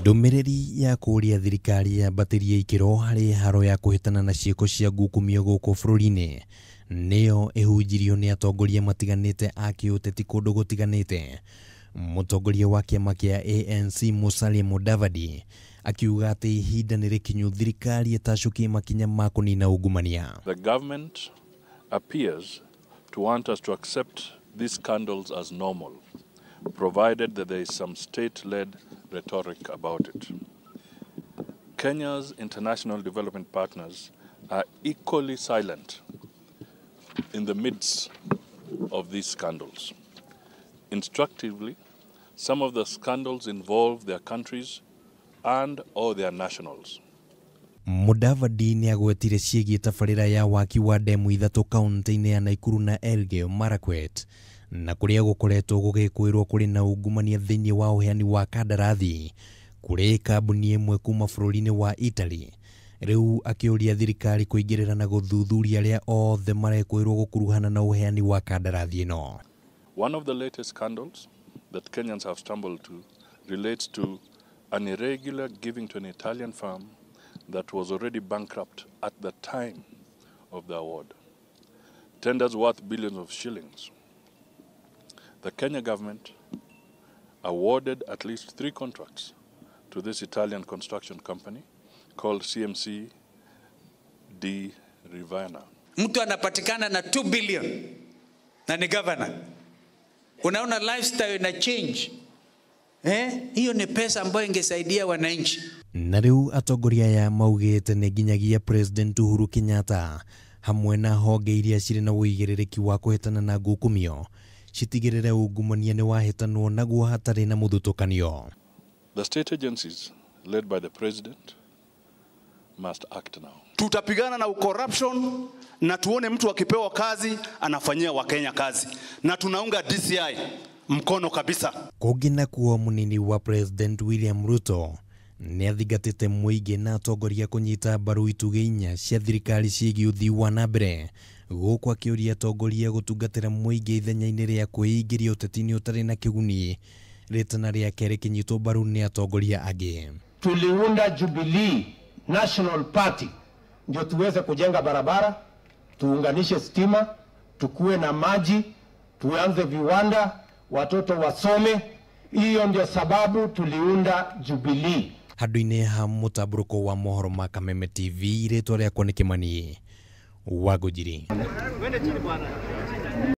Ndũmĩrĩri ya kũũria thirikari yambatĩrie ikĩro harĩ haro ya kũhĩtana na ciĩko cia ngukumio gũkũ bũrũri-inĩ nĩyo ĩhunjirio nĩ atongoria matiganĩte a kĩũteti kũndũ gũtiganĩte. Mũtongoria wa kĩama kĩa ANC Musalia Mudavadi akiuga atĩ ihinda nĩ rĩkinyu thirikari ĩtacũkie makinya ma kũnina ungumania. The government appears to want us to accept these scandals as normal, provided that there is some state-led rhetoric about it. Kenya's international development partners are equally silent in the midst of these scandals. Instructively, some of the scandals involve their countries and or their nationals. Mudavadi nĩ agwetire ciĩgiĩ tabarĩra ya waki wa ndemu ithatũ kaunti-inĩ ya Nakuru na Elgeyo Marakwet na kũrĩa gũkoretwo gũgĩkwĩrwo kũrĩ na ungumania thĩinĩ wa ũheani wa kandarathi kũrĩ kambuni ĩmwe kuma bũrũri-inĩ wa Italy. Rĩu akĩũria thirikari kũingĩrĩra na gũthuthuria arĩa othe marekwĩrwo gũkuruhana na ũheani wa kandarathi ĩno. One of the latest scandals that Kenyans have stumbled to relates to an irregular giving to an Italian firm that was already bankrupt at the time of the award. Tenders worth billions of shillings. The Kenya government awarded at least 3 contracts to this Italian construction company called CMC D Rivana. Mtu anapatikana na 2 billion na ni governor. Unaona lifestyle ina change. Hiyo ni pesa ambayo ingesaidia wananchi. Na rĩu atongoria aya maugĩte nĩ nginyagia President Uhuru Kenyatta hamwe na honge iria cirĩ na ũigĩrĩrĩki wa kũhĩtana na ngukumio citigĩrĩre ungumania nĩ wahĩtanwo naguo hatarĩ na mũthutũkanio. The state agencies led by the president must act now. Tutapigana na corruption na tuone mtu akipewa kazi anafanyia Wakenya kazi, na tunaunga DCI mkono kabisa. Kũngĩ nakuo mũnini wa President William Ruto nĩ athingatĩte mũingĩ na atongoria kũnyita mbaru itugĩ inya cia thirikari ciĩgiĩ ũthii wa na mbere gũkũ akĩũria atongoria gũtungatĩra mũingĩ ithenya-inĩ rĩa kwĩingĩria ũteti-inĩ ũtarĩ na kĩguni. Rĩtana rĩake rĩkĩnyitwo mbaru nĩ atongoria angĩ. Tuliunda Jubilee National Party ndio tuweze kujenga barabara, tuunganishe stima, tukue na maji, tuanze viwanda, watoto wasome. Hiyo ndio sababu tuliunda Jubilee. Handũ-inĩ ha mũtambũrũko wa mohoro ma Kameme TV, rĩtwa rĩakwa nĩ Kĩmani wa Ngũnjiri.